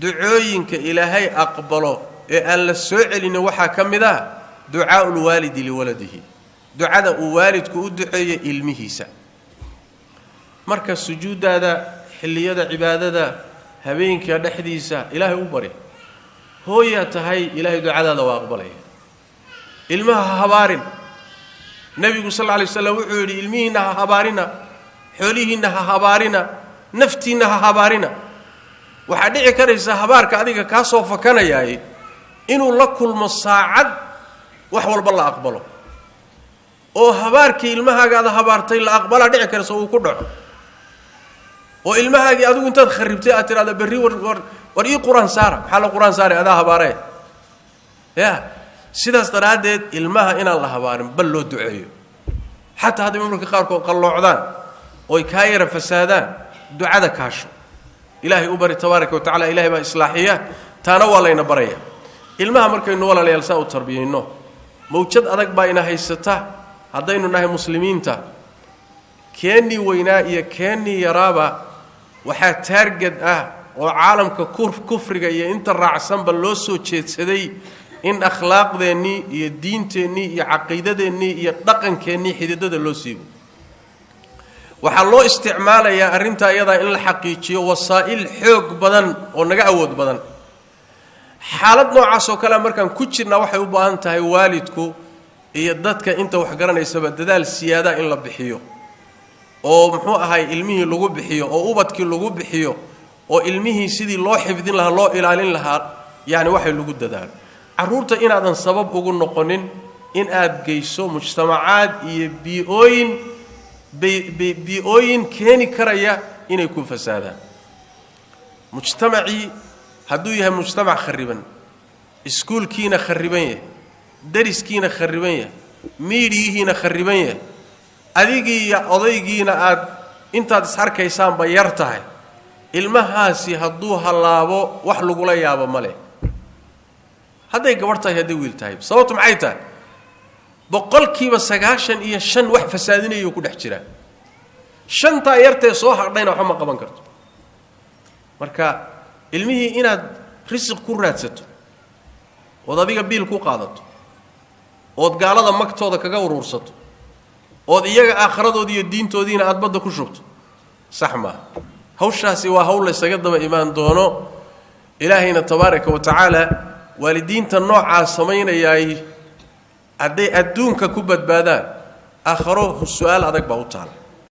Ducooyinka Ilaahay aqbalo ee aan la soo celinin waxaa ka mid ah ducaau lwaalidi liwaladihi, ducada uu waalidku u duceeyo ilmihiisa. Marka sujuuddaada, xilliyada cibaadada, habeenka dhexdiisa Ilaahay u bari. Hooyaa tahay, Ilaahay ducadaada waa aqbalaya. Ilmaha ha habaarin. Nebigu sal alla alay waslam wuxuu yidhi: ilmihiinna ha habaarina, xoolihiinna ha habaarina, naftiinna ha habaarina. Waxaa dhici karaysa habaarka adiga kaa soo fakanayaay inuu la kulmo saacad wax walba la aqbalo, oo habaarkii ilmahaagaada habaartay la aqbalaa dhici karaysa uu ku dhaco, oo ilmahaagii adigu intaad kharibtay aad tidhahda: berri war war war ii qur-aan saara. Maxaa la qur-aan saaray? Adaa habaaree. Ya sidaas daraaddeed ilmaha inaan la habaarin, bal loo duceeyo. Xataa hadday marmarka qaarkood qalloocdaan oy kaa yara fasaadaan, ducada kaasho, Ilaahay u bari tabaaraka wa tacala. Ilahay baa islaaxiya, taana waa layna baraya. Ilmaha markaynu, walaalayaal, saa u tarbiyayno, mawjad adag baa ina haysata haddaynu nahay muslimiinta. Keennii weynaa iyo keennii yaraaba waxaa target ah oo caalamka kufriga iyo inta raacsanba loo soo jeedsaday in akhlaaqdeennii iyo diinteennii iyo caqiidadeennii iyo dhaqankeennii xididada loo siibo. Waxaa loo isticmaalayaa arrintaa iyadaa in la xaqiijiyo wasaa'il xoog badan oo naga awood badan. Xaalad noocaas oo kalea markaan ku jirnaa, waxay u baahan tahay waalidku iyo dadka inta wax garanaysaba dadaal siyaadaa in la bixiyo, oo muxuu ahay, ilmihii lagu bixiyo oo ubadkii lagu bixiyo, oo ilmihii sidii loo xifdin lahaa, loo ilaalin lahaa, yacni waxay lagu dadaalo. Carruurta inaadan sabab ugu noqonin in aad geyso mujtamacaad iyo bii-ooyin bii-ooyin keeni karaya inay ku fasaadaan. Mujtamacii hadduu yahay mujtamac khariban, iskuulkiina khariban yahay, dariskiina khariban yahay, miidhiyihiina khariban yahay, adigii iyo odaygiina aad intaad is arkaysaanba yar tahay, ilmahaasi hadduu hallaabo wax lagula yaabo ma leh, hadday gabadh tahay, hadday wiil tahay. Sababtu maxay tahay? 95% wax fasaadinayuu ku dhex jiraa. Shantaa yartee soo hadhayna waxba ma qaban karto. Marka ilmihii inaad risiq ku raadsato, ood adiga biil ku qaadato, ood gaalada magtooda kaga uruursato, ood iyaga aakhiradoodii iyo diintoodiina aada badda ku shubto, sax maaha. Hawshaasi waa hawl laysaga daba imaan doono. Ilaahayna tabaaraka wa tacaala waalidiinta noocaa samaynayaay hadday adduunka ku badbaadaan, aakharo su-aal adag baa u taala.